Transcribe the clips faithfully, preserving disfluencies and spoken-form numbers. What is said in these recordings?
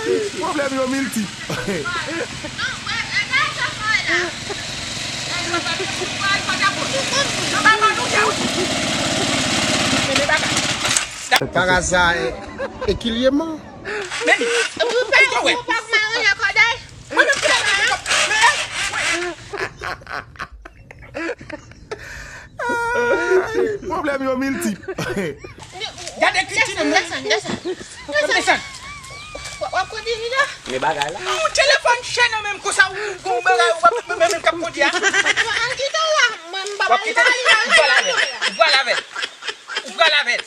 Pwoblèm yo miltip. Paraza, e, ekilyèman. Pwoblèm yo miltip. Gade ki ti nonm nan. Desann, desann, desann. Desann. W ap kondi vide? Men bagay la. Yon telefòn chen nan menm konsa, ou gon bagay, w ap menm k ap kondi a. An kite w la, mwen m pa pale li la. Ou pral avè l. Ou pral avè l. Ou pral avè l.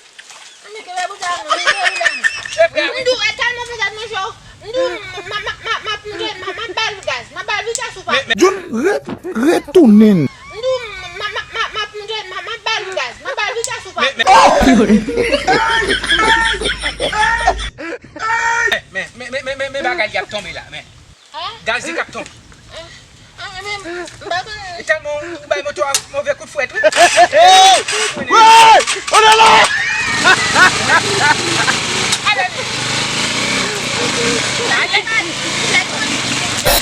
Ann kenbe bout sa non, men kenbe bout sa non. M di w, e kalme petèt manje w. M di w, m ap plonje, m ap ba l gaz, m ap ba l vitès ou pa. Jun, retounen. M di w, m ap plonje, m ap ba l gaz, m ap ba l vitès ou pa. Men, men, men, men, men, men bagay li ap tonbe la, men. Gaz li k ap tonbe. E tèlman ou bay moto a move kout frèt, wi. Hey! Hey! On est là!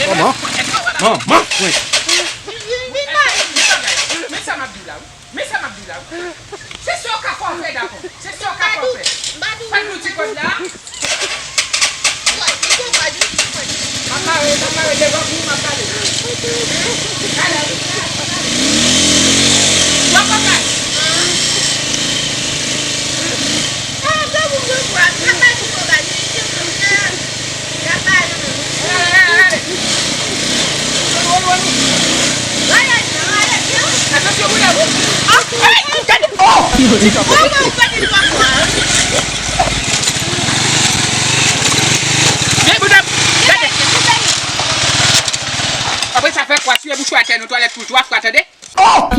Kòman? Manman! Wi. Men sa m ap di w la, wi. Men sa m ap di w la, wi. Se sa w ka fè, w fè, dakò. Se sa w ka fè, w fè. Pa n nou ti kòd la. M ap mare, m ap mare devan pou w, m ap pale. Pale. W ap pale. Apre sa, fè kwa siye bouch ou atè nan twalèt pou twa fwa, tande? Oh!